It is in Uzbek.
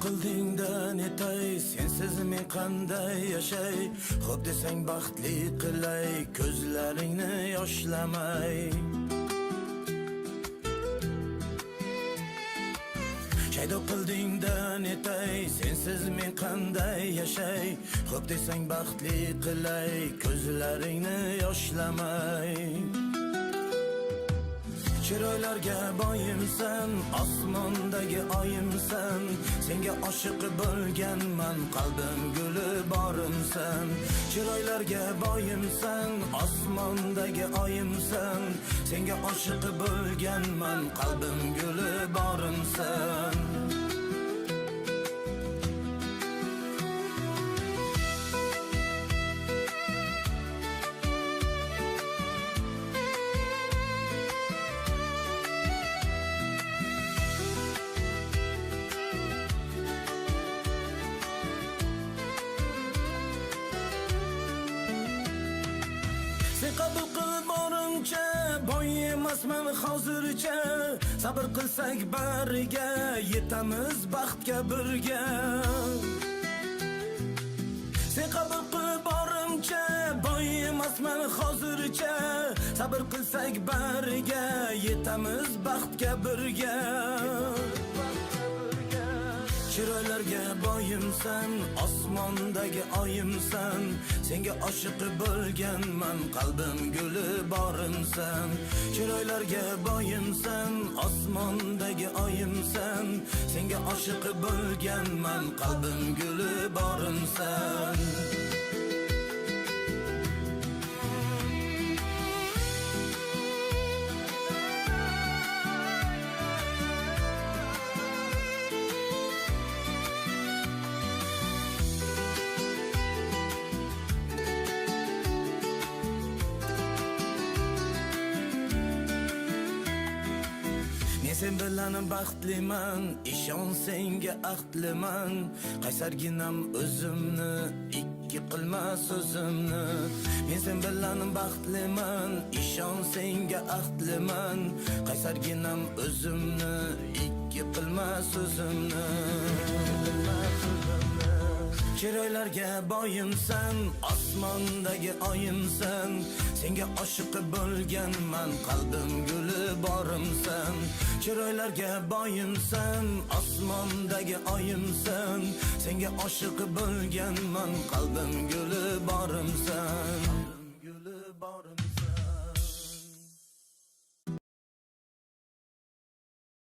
qilding-da netay, sensiz men qanday yashay? Xo'p desang baxtli qilay, ko'zlaringni yoshlamay. Shaydo qilding-da netay, sensiz men qanday yashay? Xo'p desang baxtli qilay, ko'zlaringni yoshlamay. Chiroylarga boyimsan, osmondagi oyimsan. Senga oshiq bo'lganman, qalbim guli borimsan. Chiroylarga boyimsan, osmondagi oyimsan. Senga oshiq bo'lganman, qalbim guli borimsan. Sen qabul qil borimcha, boy emasman hozircha. Sabr qilsak bariga, yetamiz baxtga birga. Sen qabul qil borimcha, boy emasman hozircha. Sabr qilsak bariga, yetamiz baxtga birga. Chiroylarga boyimsan, osmondagi oyimsan. Senga oshiq bo'lganman, qalbim guli borimsan. Chiroylarga boyimsan, osmondagi oyimsan. Senga oshiq bo'lganman, qalbim guli borimsan. Men sen bilan baxtliman, ishon senga ahdliman. Qaysarginam o'zimni, ikki qilma so'zimni. Men sen bilan baxtliman, ishon senga ahdliman. Qaysarginam o'zimni, ikki qilma so'zimni. Chiroylarga boyimsan, osmondagi oyimsan. Senga oshiq bo'lganman, qalbim guli borimsan. Chiroylarga boyimsan, osmondagi oyimsan. Senga oshiq bo'lganman, qalbim guli borimsan.